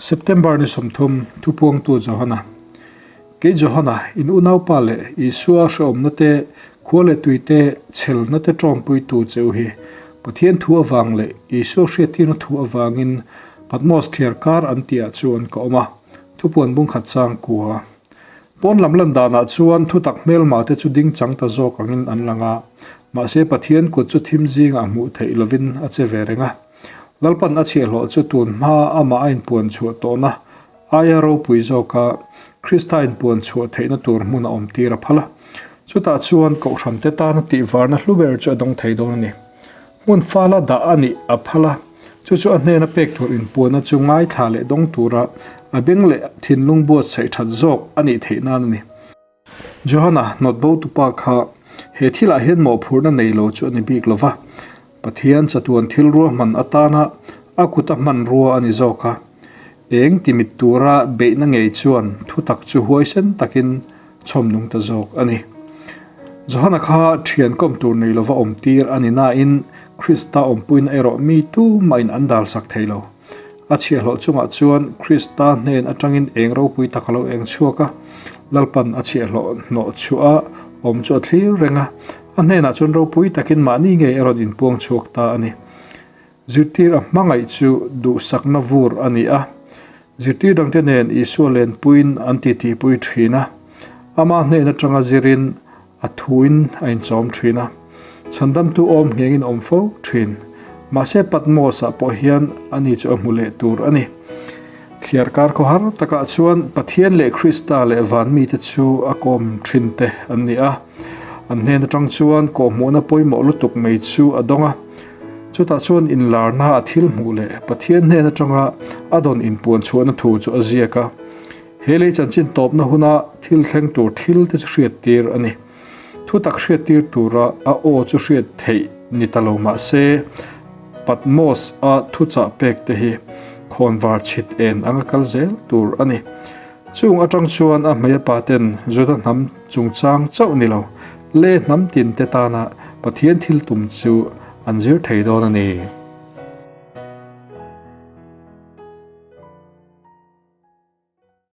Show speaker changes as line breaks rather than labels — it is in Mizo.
September ni 30, Thupuangtu Johana. Kei Johana, in unaupa leh Isua hrehawmna te, khua leh tui te, chhelna te tawngpuitu che u hi, Pathian thu avang leh Isua hriattirna thu avangin Patmos thliar kar an tihah chuan ka awm a, thupuan bungkhat chang kua. Pawn lam lan danah chuan thutak hmelma te chu ding chang ta zawk angin an lang a, mahse Pathian kut chu thim zingah hmuh theih lovin a che ve reng a. Lalpan a chhiahhlawh chu tun hma amah a inpuan chhuah tawhna aia ropui zawka Krista inpuan chhuah theihna tur hmun a awm tir a phal a. Chutah chuan Kohhran te tana tihvarna hlu ber chu a dawng thei dawn a ni. Hmun fala dah a nih a phal a, chu chu a hnena pek tur inpuanna chu ngaithla leh dawng tura a beng leh thinlung buatsaih that zawk a nih theih nan a ni. Johana hnawt bo tupa kha he thilah hian mawhphurhna nei lo chu a ni bik lo va, Pathian chatuan thil ruahman atana a kuta hmanrua a ni zawk a. Eng ti mit tura beihna ngei chuan thutak chu huaisen takin chhawm nung ta zawk a ni. Johana kha thian kawm tur nei lova awm tir a ni nain Krista awmpuina erawh mi tumahin an dalsak thei lo. A chhiahhlawh chungah chuan Krista hnen atangin eng ropui tak a lo eng chhuak a, Lalpan a chhiahhlawh hnawh chhuah a awm chu a thlir reng a, a hnenah chuan ropui takin mahni ngei a rawn inpuang chhuak ta a ni. Zirtir a hmangaih chu duhsakna vur a ni a. Zirtir dangte nen Isua lenpuiin an titipui thin a. Ama hnen atanga zirin a thuin a inchawm thin a. Chhandamtu awm nghengin a awm fo thin. Mahse Patmos-ah pawh hian ani chu a hmu leh tur a ni. Thliarkar khawhar takah chuan Pathian leh Krista leh van mite chu a kawm thin te an ni a. An hnen atang chuan kawhhmuhna pawimawh lutuk mai chu a dawng a. Chutah chuan inlarna a thil hmuh leh Pathian hnen atanga a dawn inpuan chhuahna thu chu a ziak a. He lei chanchin tawpna huna thil thleng tur thil te chu hriattir a ni. Thutak hriattir tura a aw chu hriat theih ni ta lo mah se, Patmos-a thuchah pek te hi khawnvar chhit en anga kal zel tur a ni. Chung atang chuan a hmei a pa ten Juda hnam chungchang chauh ni lo, le hnam tin te tana Pathian thil tum chu an zir thei dawn a ni.